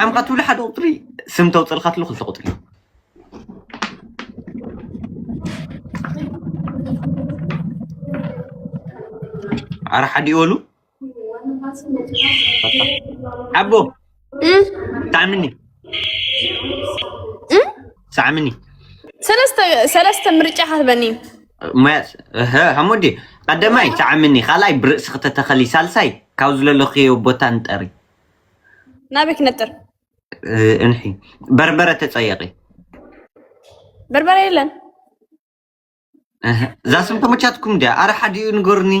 ከምካ ትብሉ ሓደ ቁፅሪ፣ ስም ተውፅልካ ትብሉ ክልተ ቁፅሪ። ኣረ ሓዲ ይበሉ። ኣቦ፣ እም፣ ሳዕምኒ። እም? ሳዕምኒ። ሰለስተ፣ ሰለስተ ምርጫ ሃበኒ። ሞያስ፣ እህ፣ ሃሙዲ፣ ቀዳማይ ሳዕምኒ፣ ካልኣይ ብርእሲ ክተተኸሊ፣ ሳልሳይ ካብ ዝለለኽዮ ቦታ ንጠሪ። ናበይ ክነጥር? እ፣ እንሒ፣ በርበረ ተጸየቂ። በርበረ የለን። እህ፣ እዛ ስም ተመቻትኩም ድያ? ኣረ ሓዲኡ ንገሩኒ።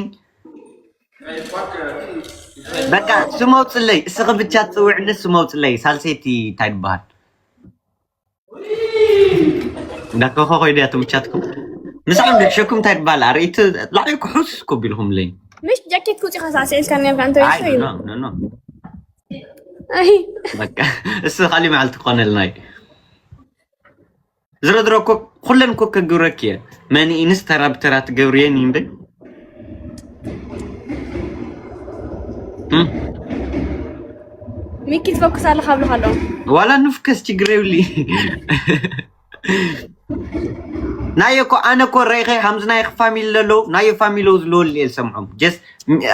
በቃ ስም ኣውፅለይ፣ እስኺ ብቻ ትፅውዕኒ ስም ኣውፅለይ። ሳልሰይቲ እንታይ ትበሃል? እንዳከኸ ኮይደ እያ ተመቻትኩም። ምሳዕ እንድሕሸኩም እንታይ ትበሃል? ኣርእይቲ ላዕሊ ክሑስ እኮ ቢልኩምለይ። ምሽ ጃኬት ክውፂኻ ሳዕስዒልካ ነርካ፣ እንታይ ኣይ፣ ይኸይድ? ኖ፣ ኖ፣ ኖ። ኣይ። በቃ፣ እሱ ካሊእ መዓልቲ ክኾነልና እዩ። ዝሮ ዝሮ እኮ ኩለን እኮ ከግብረኪ እየ። መን ኢንስ ተራ ብተራ ትገብርየን እዩ እምበይ። እም። ሚኪ ትፈኩስ ኣለኻ ኣብልኻ ኣለዉ። ዋላ ንፍከስ ችግር የብሊ። ናየ እኮ ኣነ እኮ ረይኸ ሃምዚ ናይ ፋሚሊ ኣለዉ፣ ናየ ፋሚሊ ኣለዉ ዝለወሉ እየ ዝሰምዖም። ጀስት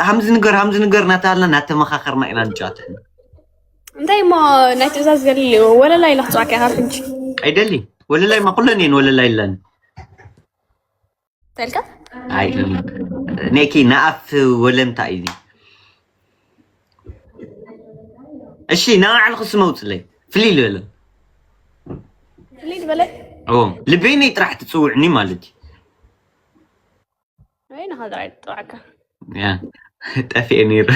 ሃምዚ ንገር፣ ሃምዚ ንገር እናተሃልና እናተመኻኸርና ኢና ንጫወት። እንታይ እሞ ናይ ትእዛዝ ገሊ ወለላ ኢለ ክፅዋዕካ ኢኻ ሕጂ። ኣይደሊ ወለላይ ማ ኩለን እየን ወለላይ ኢለን። ተልካ? ኣይ፣ ነኪ ንኣፍ ወለምታ እዩ። እሺ፣ ንባዕልኺ ስም ኣውፅለይ። ፍልይ ዝበለ። ፍልይ ዝበለ? ኦ፣ ልበይነይ ጥራሕ ትፅውዕኒ ማለት እዩ። ወይ ንኻ ጥራሕ ትፅዋዕካ። ያ፣ ጠፊኤ ነይሩ።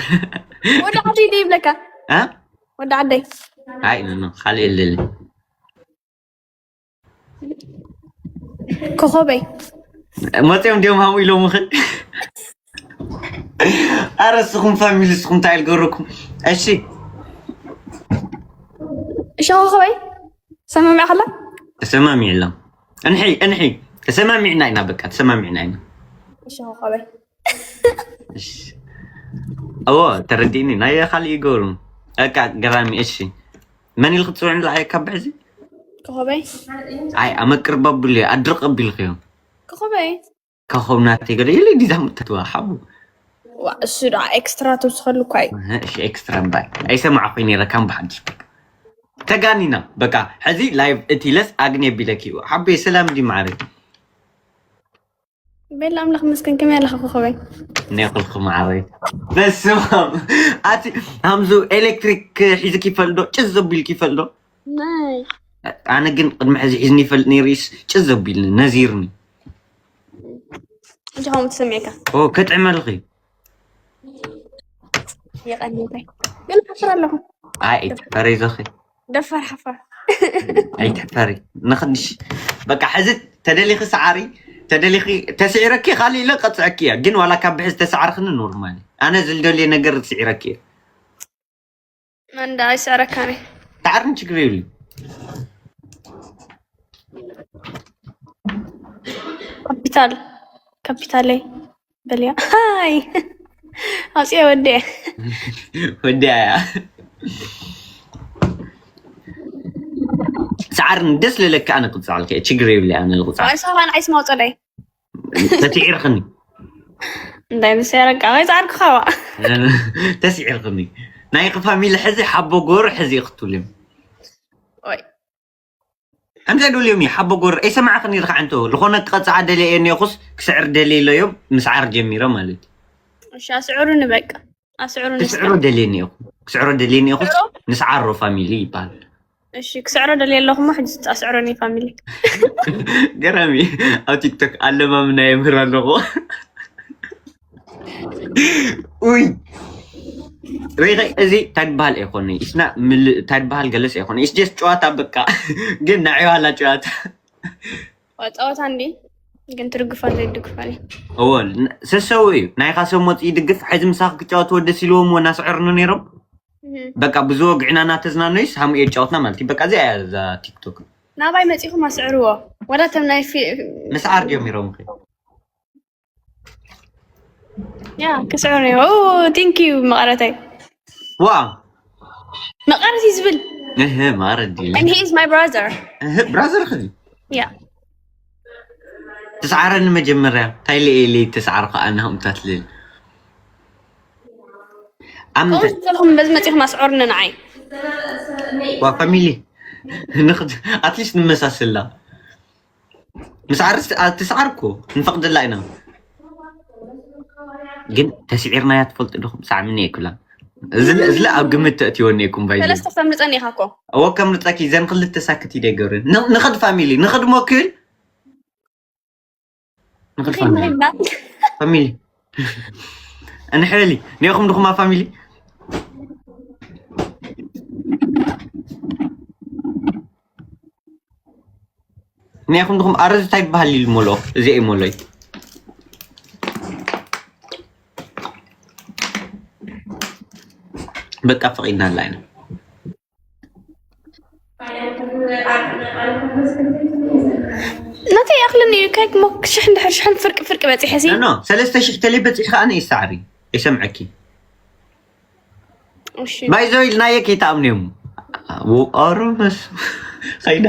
ወዲ ዓደይ ደይ ይብለካ? እ? ወዲ ዓደይ። ኣይ፣ ኖ፣ ኖ፣ ካልእ የለለይ። ኮኾበይ። መፅዮም ድዮም ሃሙ ኢሎምኺ? ኣረ እስኹም ፋሚሊ እስኹም እንታይ ልገረኩም? እሺ። እሺ ኮኾበይ። ሰማሚዕካ ኣላ? ተሰማሚዕሎም። እንሒ፣ እንሒ። ተሰማሚዕና ኢና በቃ፣ ተሰማሚዕና ኢና። እሺ ኮኾበይ። እሺ። እዎ፣ ተረዲእኒ። ናይ ካልእ ይገብሩ። በቃ ገራሚ፣ እሺ። መን ኢልክ ትፅውዕኒ ለዓይ ካብ ብሕዚ? ኮኾበይ። ኣይ፣ ኣመቅርብ ኣብሉ፣ ኣድርቅ ኣቢልክዮ። ኮኾበይ። ኮኾብ ናተይ ገለ ኢለ ዲዛ ምተትዋ ሓቡ። ዋ፣ እሱ ደኣ ኤክስትራ ተውስኸሉ እኳ እዩ። እህ፣ እሺ፣ ኤክስትራ እምበር። ኣይሰማዕኹይ ነይረ፣ ካም ብሓድሽ በቃ። ተጋኒና፣ በቃ፣ ሕዚ ላይቭ እቲ ለስ ኣግኒ ኣቢለኪ እዩ። ሓቦይ፣ ሰላም ዲ ማዕረይ? ቤላ ኣምላኽ መስገን፣ ከመይ ኣለኻ ኮኾበይ? ናይ ኩልኩ ማዕረይ። በስመ ኣብ። ኣቲ ሃምዙ ኤሌክትሪክ ሒዝኪ ይፈልዶ? ጭዝ ዘቢልኪ ይፈልዶ? ናይ። ኣነ ግን ቅድሚ ሕዚ ሒዝኒ ይፈልጥ ነይሩ እዩስ ጭዝ ዘቢልኒ፣ ነዚርኒ። ሕጂ ከምኡ ተሰሚዕካ? ኦ፣ ከጥዕመልኺ። የቐንየለይ። ግን ሓፍር ኣለኹ። ኣይ፣ ኣይትሕፈሪ ዘኺ። ደፋር ሓፋር። ኣይትሕፈሪ። ንኽድሽ። በቃ፣ ሕዚ ተደሊኺ ሰዓሪ፣ ተደሊኺ፣ ተስዒረኪ ካልእ ኢለ ቀጽዐኪ እያ። ግን ዋላ ካብ ብሕዚ ተሰዓርኽኒ ኖርማል እዩ። ኣነ ዝልደልየ ነገር ስዒረኪ እየ። መን ደኣ ይስዕረካኒ? ሰዓርን ችግር የብሉ። ካፒታል፣ ካፒታለይ በልያ። ሃይ! ኣውፅያ ወዲያ። ወዲያ እያ። ሰዓርን ደስ ለለካ ኣነ ቅጻልከ ችግር የብሉ ኣነ ልቁጻል። ኣይ፣ ሰባ ንዓይ ስማ ኣውፀለይ። ተስዒርኽኒ። እንታይ ምስ ያረቃ ወይ ጻርኩ ኸዋ። ተስዒርኽኒ። ናይ ፋሚሊ ሕዚ ሓቦ ጎር ሕዚ ክትብልዮም። ወይ። ከምዚ ደልዮም እዩ ሓቦ ጎር። ኣይሰማዕኽኒ ኢልካ ዓንቶ። ዝኾነ ክቐጽዓ ደልየ እየ እኒኦኹስ ክስዕር ደልየ ኢለዮም ምስዓር ጀሚረ ማለት እዩ። እሺ፣ ኣስዕሩኒ በቃ። ኣስዕሩኒ እስከ። ክስዕሮ ደልየ እኒኦኹ። ክስዕሮ ደልየ እኒኦኹስ ንስዓሮ ፋሚሊ ይባሃል። እሺ፣ ክስዕሮ ደልየ ኣለኹ እሞ፣ ሕጂ ኣስዕሮኒ ፋሚሊ። ገራሚ፣ ኣብ ቲክቶክ ኣለማምና የምህር ኣለኹ። ኡይ። ሪኸ፣ እዚ እንታይ ዝበሃል ኣይኮነ። ኢስና ምል-፣ እንታይ ዝበሃል ገለስ ኣይኮነ። ኢስ ጀስት ጨዋታ በቃ። ግን ንዕዮ ኣላ ጨዋታ። ዋ፣ ጸወታ እንዲ፣ ግን ትድግፋን ዘይድግፋን እዩ። እዎ፣ ን-፣ ሰሰው እዩ። ናይኻ ሰብ ሞት ይድግፍ። ሕዚ ምሳኺ ክጫወትዎ ደስ ኢልዎም ወና ስዕርኑ ነይሮም። እህ። በቃ፣ ብዙ ወግዕና እናተዝናነዩስ ሃምኡ የጫወትና ማለት እዩ። በቃ፣ እዚኣ እያ እዛ ቲክቶክ። ናባይ መጺኹም ኣስዕርዎ። ወላ ተም ናይ ፊ-፣ ምስዓር ጀሚሮም፣ እኺ። ያ፣ ክስዕሩ እዮም። ኦ፣ ቴንክ ዩ፣ መቐረተይ። ዋ። መቐረት እዩ ዝብል። እህ ማረዲ And he is my brother. እህ ብራዘር ኸዲ Yeah. ትስዓረኒ መጀመርያ ታይለ ኤሊ ትስዓር ከኣ ናምታት ልል ኣምተ ከምኡ ዝበልኩም በዚ መፂኹም ኣስዑርኒ ንዓይ። ዋ ፋሚሊ ንኽድ ኣትሊስት ንመሳሰላ ምስ ዓርስ ትስዓር እኮ ንፈቅደላ ኢና ግን ተስዒርናያ ትፈልጡ ዲኹም ሳዕምኒ የኩላ እዚ እዚ ኣብ ግምት ተእትወኒ ይኩም ባይ ሰለስተ ክተምርፀኒ ኢኻ እኮ። እወ ከም ንጠኪ ዘን ክልተ ሳክት ይደገሩ ንኽድ ፋሚሊ ንኽድ ሞክል ንኽድ ፋሚሊ ፋሚሊ እንሕበሊ ኒኹም ድኹማ ፋሚሊ ኒኹም ድኹም ኣረ እንታይ ይበሃል ኢሉ ሞሎ እዚ እዩ ሞሎይ በቃ ፈቂድና ኣላ ኢና ናተይ ይኣኽለኒ እዩ። ከይክ ሞ ሽሕ እንድሕር ሽሕን ፍርቂ ፍርቂ በፂሐ ሲ ኖ ሰለስተ ሽሕ ተለይ በፂሕ ከዓ ንእይ ሳዕሪ ይሰምዐኪ እሺ ባይዘው ኢልናየ ከይተኣምንዮም ኣሮመስ ኸይዳ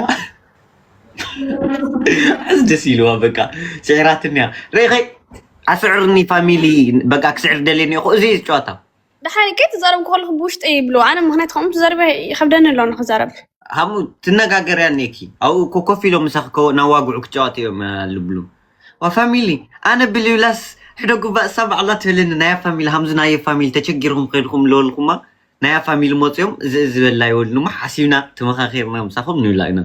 እዚ ደስ ኢልዋ በቃ ስዕራትንያ ርኢኸይ ኣስዕርኒ ፋሚሊ በቃ ክስዕር ደልየኒ እኹ እዚ እዩ ጨዋታ ደሓን ከይ ትዛረብ ከለኹ ብውሽጢ ይብሉ ኣነ ምክንያት ከምኡ ትዛረበ ይከብደኒ ኣሎ ንክዛረብ ሃሙ ትነጋገርያ ኔኪ ኣብኡ እኮ ኮፍ ኢሎም ምሳኺ ከ ናዋግዑ ክጫወት እዮም ልብሉ ዋ ፋሚሊ ኣነ ብልብላስ ሕደጉ ባእሳ ባዕላ ትብለኒ ናያ ፋሚሊ ሃምዚ ናየ ፋሚሊ ተቸጊርኩም ከይድኩም ለወልኩማ ናያ ፋሚሊ መፅዮም እዚ ዝበላ ይወልንሞ ሓሲብና ተመኻኺርና ምሳኹም ንብላ ኢና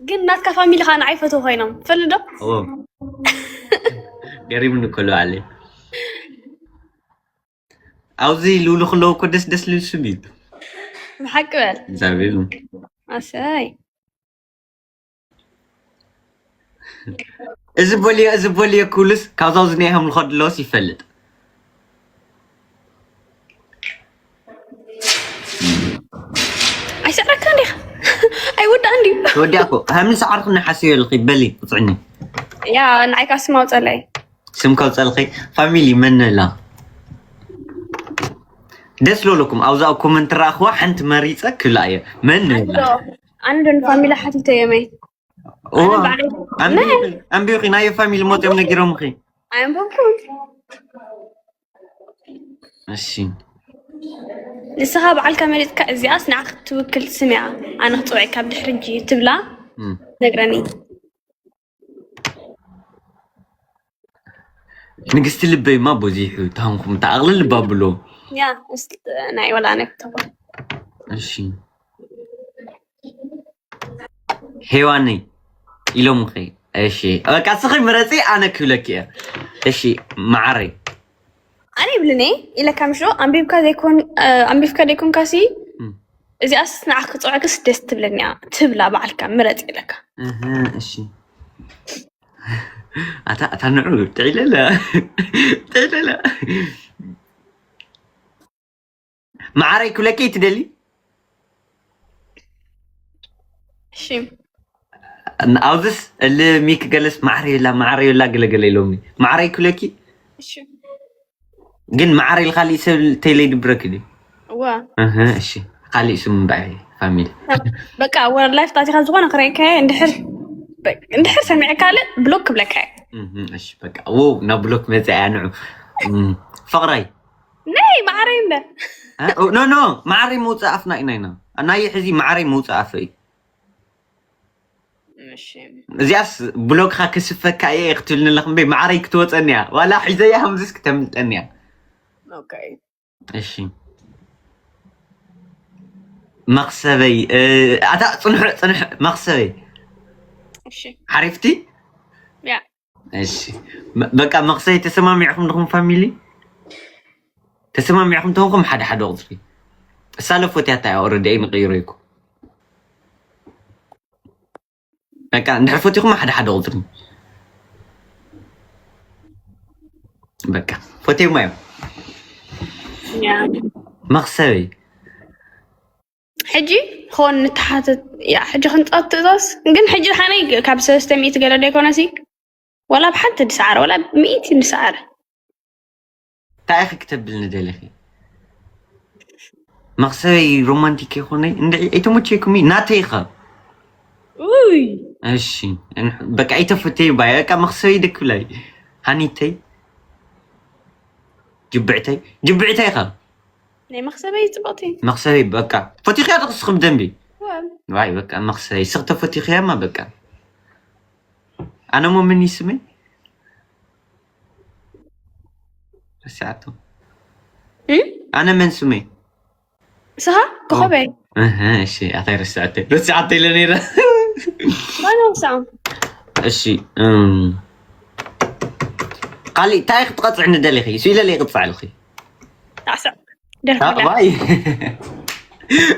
ግን ናትካ ፋሚሊ ከዓ ንዓይ ፈትው ኮይኖም ፈልዶ ኦ ገሪምኒ እኮ ልባዕለይ ኣብዚ ልብሉ ከለዉ እኮ ደስ ደስ ልብል ስም እዩ ብሓቂ በል እግዚኣብሔር ይመስገን። ኣሰይ እዚ በልዮ እዚ በልዮ ክብሉስ ካብዛው ዝኒኦም ልኸዱ ኣለዎስ ይፈልጥ ኣይስዕረካ እንዲኻ ኣይወዳእ እንዲዩ ተወዲኣ እኮ ሃምኒ ሰዓርክኒ ሓስዮ ኣለኺ በሊ ቁፅዕኒ ያ ንዓይካ ስም ኣውፀለይ ስም ከውፀልኺ ፋሚሊ መን ኣላ ደስ ለለኩም ኣብዛ ኮመንት ረኣኽዋ ሓንቲ መሪፀ ክብላ እየ መን ኣላ ኣነ ዶ ንፋሚሊ ሓቲተ የመይ እዋ ኣንቢኺ ናዮ ፋሚሊ ሞፅኦም ነጊሮምኺ ኣየንበብኩን እሺ ንስኻ በዓልካ መሪፅካ እዚኣስ ንዓ ክትውክል ስም እያ ኣነ ክፅውዐ ካብ ድሕሪ እጂ ትብላ እም። ነግረኒ ንግስቲ ልበይማ በዚሑ ታንኩም ተኣቕልል ባብሎ ያ እስ- ናይ ወላ ኣነ ክተኮ እሺ ሄዋነይ ኢሎምኸ እሺ በቃ ስኺ ምረፂ ኣነ ክብለኪ እየ እሺ መዓረይ ኣነ ይብልኒ ኢለካ ምሽ ዶ ኣንቢብካ ዘይኮን ኣንቢብካ ዘይኮንካ ሲ እም። እዚኣስ ንዓ ክፅውዐክስ ደስ ትብለኒ እያ ትብላ በዓልካ ምረፅ ኢለካ እህ፣ እሺ ኣታ ኣታ ንዑ ጥዒለለ ጥዒለለ መዓረይ ክብለኪ ትደሊ እሺ ኣብዝስ እል ሚክ ገለስ ማዕረ የላ ማዕረ የላ ገለገለ ኢሎምኒ ማዕረ ይክለኪ እሺ ግን ማዕረ ኢል ካሊእ ሰብ ተይለ ይድብረክ ድ እዋ እሺ ካሊእ ስም እምበኣይ ፋሚሊ በቃ ወር ላይፍ ታቲካ ዝኾነ ክረይከ እንድሕር በ- እንድሕር ሰሚዐ ካልእ ብሎክ ክብለካ እየ። እሺ በቃ ው ናብ ብሎክ መፅእ እያ ንዑ እም፣ ፍቕረይ ነይ ማዕረይ እምበር ኖ ኖ ማዕረይ መውፅእ ኣፍና ኢና ኢና ናይ ሕዚ ማዕረይ መውፅእ ኣፈ እዩ እሺ እዚኣስ ብሎክካ ክስፈካ እየ ክትብልኒ ኣለክ እምበይ ማዕረይ ክትወፀኒ እያ ዋላ ሒዘያ ከምዚስ ክተምልጠኒ እያ ኦኬ እሺ መክሰበይ እ፣ ኣታ ፅንሑ ፅንሑ መክሰበይ እሺ ሓሪፍቲ ያ እሺ መ- በቃ መክሰበይ ተሰማሚዕኩም ድኹም ፋሚሊ ተሰማሚዕኩም ተንኩም ሓደ ሓደ ቁፅሪ እሳለ ፎትያታ እያ ኦረዲ ኣይንቀይሮ ይኩ በቃ እንድሕር ፈቲኹም ሓደ ሓደ ቁፅሪ በቃ ፈትየማ እዮም ያ መክሰበይ ሕጂ ኾን ንተሓተት ያ ሕጂ ክንፃት ትእዛዝ ግን ሕጂ ሓነይ ካብ ሰለስተ ሚእቲ ገለ ዶ ኣይኮነሲ ወላ ብሓንቲ ድሰዓረ ወላ ሚእቲ ድሰዓረ እንታይ ኢኺ ክተብልኒ ደሊኺ መኽሰበይ ሮማንቲክ ይኾነይ እንድዒ ኣይተመቸይኩም እዩ ናተይ ኢኻ። ውይ እሺ እንሕ- በቃ ኣይተፈተይ ባይ በቃ መኽሰበይ ደክብላይ ሃኒተይ ጅብዕተይ ጅብዕተይ ኢኻ። ናይ መኽሰበይ ፅቡቕቲ መኽሰበይ በቃ ፈቲኽያ ደኽስኹም ደንቢ ዋው። ዋይ በቃ መኽሰበይ ስኽተ ፈቲኽያማ በቃ ኣነ ሞ ምን ይስመይ ረሲዓቶ እም? ኣነ መን ስመይ ስኻ ኮኸበይ እህ፣ እሺ ኣታይ ረሲዓተይ ረሲዓተይ ኢለ ነይረ ዋናውሳ እሺ እም፣ ካሊእ እንታይ ክትቐፅዕኒ ደሊኺ ስኢለ ለይ ቅፃዕልኺ ጣዕሳ ደርፍላ ኣባይ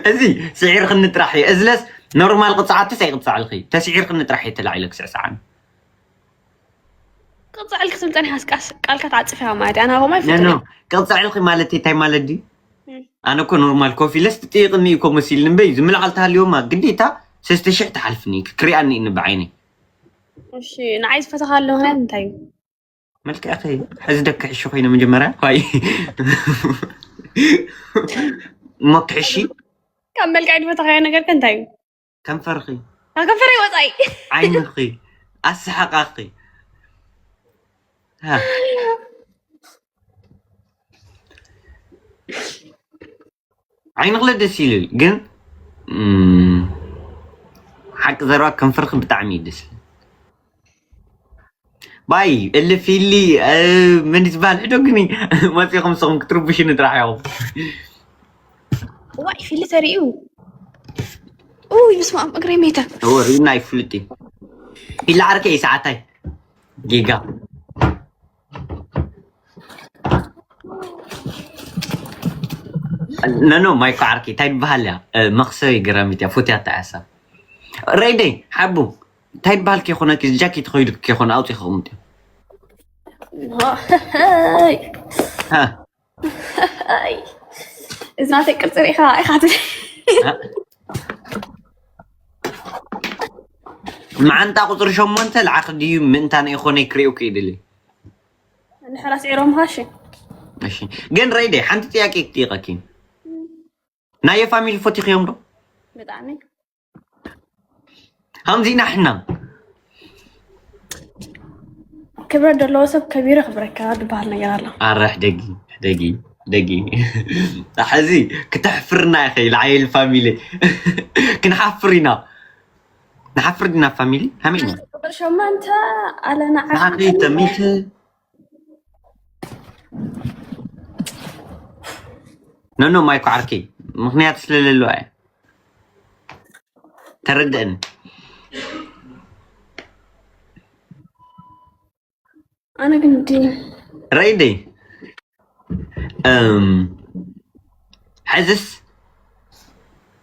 እዚ ስዒርክኒ ጥራሕ እዩ እዝለስ ኖርማል ቅፅዓትስ ኣይቅፃዕልኺ ተስዒርክኒ ጥራሕ እየ ተላዒለ ክስዕስዓኒ ቅፅዕልክ ትምፀን ሓስቃስ ቃልካ ትዓፅፍ ኢኻ ማለት እዩ ኣና ኮማ ኖ ኖ ይፍትነ ቅፅዕልኺ ማለት እንታይ ማለት ድዩ ኣነ እኮ ኖርማል ኮፍ ኢለስ ትጥይቕኒ እዩ ኮ መሲልኒ እምበይ ዝምልዓል ተሃልዮማ ግዴታ ሰስተ ሽሕ ትሓልፍኒ እዩ ክክሪኣኒ እዩ ንብዓይኒ እሺ ንዓይ ዝፈተኻ ኣሎ ምክንያት እንታይ እዩ መልክዕኺ ሕዚ ደክሕሺ ኮይነ መጀመርያ ይ እሞ ክሕሺ ካብ መልክዕ ዝፈተኻዮ ነገር ከ እንታይ እዩ ከንፈርኺ ካብ ከንፈረይ ወፃኢ ዓይንኺ ኣሰሓቃኺ ሃ። ዓይንኽለ ደስ ይልል ግን እም፣ ሓቂ ዘረባ ከንፈርኺ ብጣዕሚ እዩ ደስ ይብል። ባይ እሊ ፊሊ እ፣ መን ዝበሃል ሕዶ ግኒ መፂኹም ስኹም ክትርብሽኒ ጥራሕ ኢኹም ዋይ ፊሊ ተሪኡ ውይ ብስመ ኣብ እግረይ ሜተ እዎ ርኢና ይፍልጥ እዩ ፊሊ ዓርከ እዩ ሰዓታይ ጌጋ ነኖ ማይኮ ዓርኪ እንታይ ትበሃል እያ መክሰበይ ገራሚት እያ ፎትያ ተዓሳ ረይደይ ሓቡ እንታይ ትበሃል ከይኮነ ጃኬት ኮይዱ ከይኮነ ኣውፂ ከቕምጥ እዚ ናተይ ቅርፂ ርኢኻ ኢኻ መዓንጣ ቁፅሪ ሸሞንተ ለዓኽ ድዩ ምእንታን ይኾነ ክሪኡ ክኢድሊ እንድሕራ ስዒሮም ሃሽ ግን ረይደይ ሓንቲ ጥያቄ ክጥይቀኪ ናየ ፋሚሊ ፈቲኽዮም ዶ ብጣዕሚ ከምዚና ሕና ክብረት ዘለዎ ሰብ ከቢሩ ክብረካ ዝበሃል ነገር ኣሎ ኣረ ሕደጊ ሕደጊ ሕደጊ ሕዚ ክተሕፍርና ኢኸ ለዓይል ፋሚሊ ክንሓፍር ኢና ንሓፍር ዲና ፋሚሊ ከመይ ኢና ቁጥር ሸሞንተ ኣለና ንዓኺ ተሚት ኖኖ ማይኮ ዓርኪ ምክንያት ስለለለዋ እየ ተረድእን ኣነ ግን ዲ ረይደይ ሕዝስ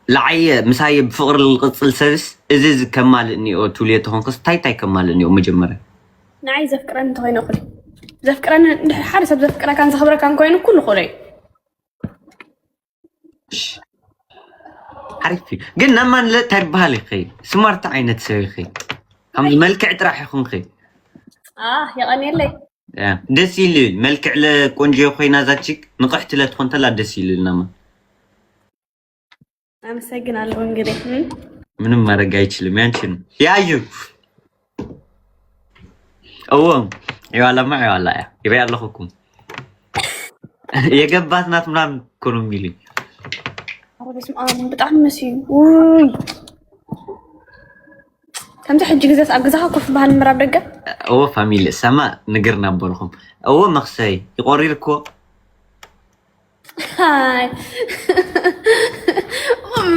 ለዓየ ምሳየ ብፍቅሪ ዝቅፅል ሰብስ እዚ ከማልእ እኒኦ ትብልዮ ተኾንክስ እንታይ እንታይ ከማልእ እኒኦ መጀመርያ ንዓይ ዘፍቅረኒ እንተኮይነ እኩል እዩ ዘፍቅረኒ እንድሕር ሓደ ሰብ ዘፍቅረካን ዘኽብረካን ኮይኑ ኩሉ ኩሉ እዩ ሓሪፍ እዩ ግን ነማን እንታይ ይበሃል ይኸ ስማርት ዓይነት ሰብ ይኸ ከም መልክዕ ጥራሕ ይኹንኸ የቐንየለይ ደስ ይልል መልክዕ ለቆንጆ ኮይና ዛችግ ንቕሕቲ ለትኾንተላ ደስ ይልል ነማ ኣመሰግናለሁ እንግዲህ ምንም ማድረግ አይችልም ያንቺ ነው ያዩ እዎ ይዋላማ ይዋላ ያ ይበይ ኣለኹኩም የገባት ናት ምናምን እኮ ነው የሚሉኝ ኧረ በስመ አብ ብጣዕሚ መስዩ ውይ ከምዚ ሕጂ ግዜስ ኣብ ገዛኻ ኮፍ በሃል ምራብ ደገ እዎ ፋሚሊ ሰማ ንግር ናበልኹም እዎ መኽሰይ ይቆሪር እኮ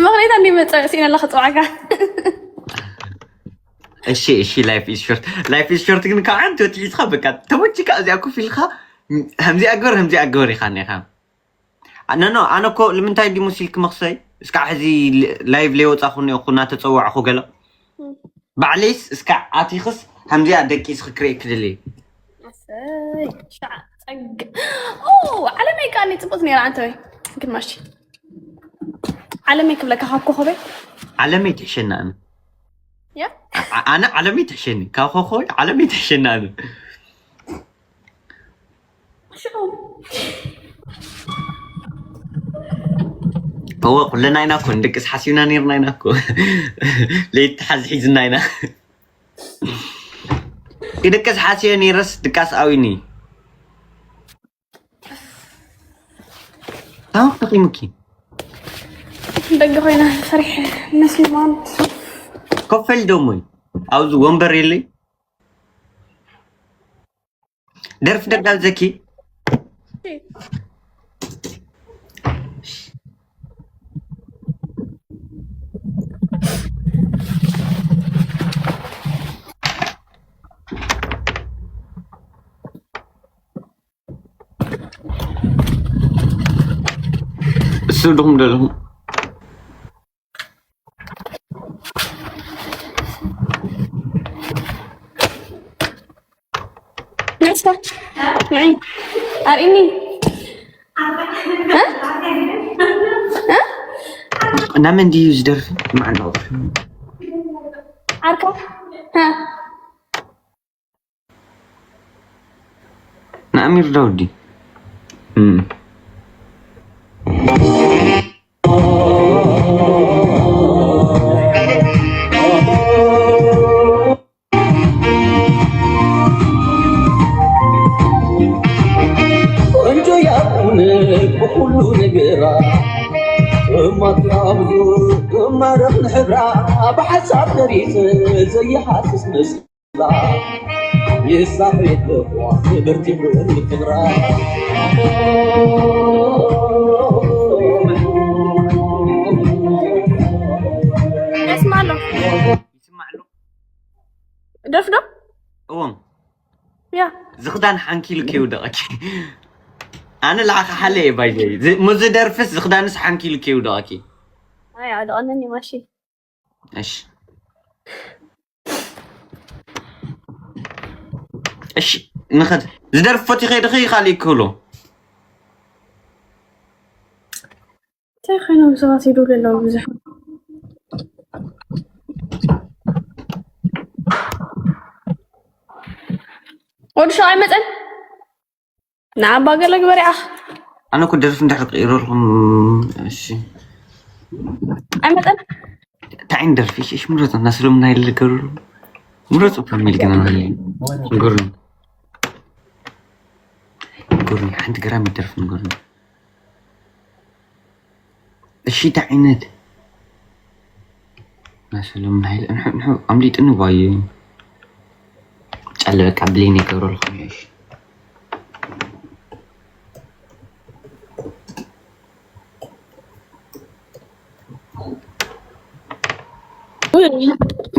ምክንያት እንዲ መፀ ሲነላ ክፅዋዕካ እሺ እሺ life is short life is short ግን ካብ ሓንቲ ወትሒዝካ በቃ ተመችካ እዚኣ ኮፍ ኢልካ ከምዚኣ ግበር ከምዚኣ ግበር ኢኻ ኔኻ ነኖ ኣነ እኮ ንምንታይ ድዩ ሙስ ኢልኪ መኽሰይ እስካዕ ሕዚ live ለይወፃኹ ኔኹ እናተፀዋዕኹ ገለ ባዕለይስ እስካዕ ኣቲኽስ ከምዚኣ ደቂስ ክክሬ ክደሊ ጸግ ዓለመይ ከኣ ጽቡቅ ነራ ኣንተ ወይ ግማሽ ዓለመይ ክብለካ ካብ ኮኸበይ ዓለመይ ትሕሸና ኣነ ያ ኣነ ዓለመይ ትሕሸኒ ካብ ኮኸበይ ዓለመይ ትሕሸና ኣነ ሽዑ እወ፣ ኩለና ኢና እኮ ንድቅስ ሓሲብና ነይርና ኢና እኮ። ለይቲ ሓዚ ሒዝና ኢና። ክድቅስ ሓሲበ ነይረስ ድቃስ ኣዊኒ። ታው ተቂሙኪ። ደገ ኮይና ሰሪሕ መስሊ ማንት ኮፈል ደሞይ። ኣብዚ ወንበር የለይ። ደርፊ ደጋብዘኪ። እሱ ድኹም ደለኹም። ንዕስታ ንዒ ኣርእኒ። እና መን ድዩ ዝደርፊ? ማዕና ዓርካ ንኣሚር ዳውዲ። ቆንጆ ያቁን ብኩሉ ነገራ እማትናብዙ እማረብ ንሕብራ ብሓሳብ ተሪፅ ዘይሓስስ መስላ ይሳፈየት በቋ ክብርቲ ብእን ክብራ ደስ ማሎ ይስማዕ ኣሎ። ደርፍ ዶ እዎም ያ ዝኽዳን ሓንኪሉ ከይውደቐኪ። ኣነ ለዓኸ ሓለ እየ ባይዘይ። ዝ- ምዚ ደርፍስ ዝኽዳንስ ሓንኪሉ ከይውደቐኪ። ኣይ ኣውደቐነኒ ማሺ እሺ እሺ ንኸድ ዝደርፍ ፈቲኸ ድኺ ካልእ ክህሎ እንታይ ኮይኖም ሰባት ይድውሉ ኣለዉ ብዙሕ ወዲ ሸው ኣይመፀን ንዓባ ገለ ግበሪ ዓኽ ኣነ እኮ ደርፊ እንድሕር ቀይረልኩም እሺ ኣይመፀን እንታይ ዓይነት ደርፊ እሺ እሺ ምረፁ እናስሎም ናይ ልገሩ ምረፁ ፋሚሊ ግን ንገሩን ንገሩን ሓንቲ ገራሚ ደርፊ ንገሩን እሺ እንታይ ዓይነት ናሰሎም ናይ ንሑ ንሑ ኣምሊጥኒ ባዩ ጨለ በቃ ብሌን ይገብረልኩም እሺ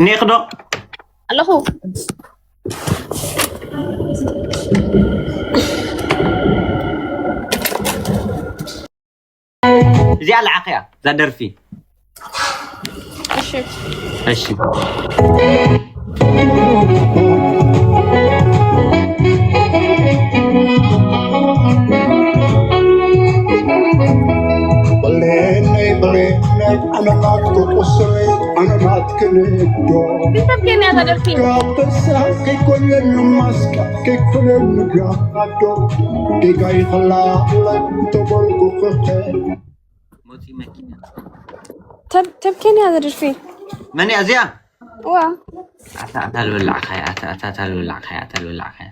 ኔክ ዶ ኣለኹ እዚኣ ለዓኸያ እዛ ደርፊ እሺ እሺ ብሌነይ ብሌነይ ኣነ ናትኩ ቁስለይ ኣነ ናትክን ዶ እንታይ ብሌን እያ እዛ ደርፊ ጋበሳ ከይኮነን ማስቃ ከይኮነን ጋዶ ጌጋ ይኸላለ እንተበልኩ ክኸ መፂ መኪና ተብ- ተብኬን እያ እዛ ደርፊ መን እያ እዚኣ ዋ ኣታ ኣታ ልብላዕ ካያ ኣታ ኣታ ኣታ ልብላዕ ካያ ኣታ ልብላዕ ካያ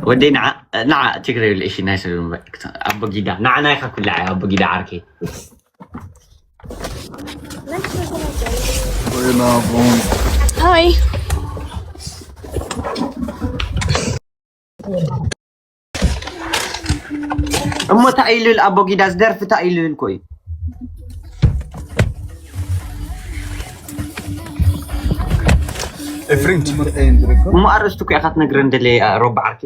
ወደይ ንዓ ንዓ ትግረ ይብል እሺ ናይ ሰለሙ ኣቦጊዳ ንዓ ናይካ ኩላ ኣያ ኣቦጊዳ ዓርከይ ሃይ እሞ እንታይ ኢልል ኣቦጊዳ ዝደርፊ እንታይ ኢልል ኮይ ኤፍሬም እሞ ኣርእስቱ እኮ ኢኻ ትነግረን ደለ ሮባ ዓርኪ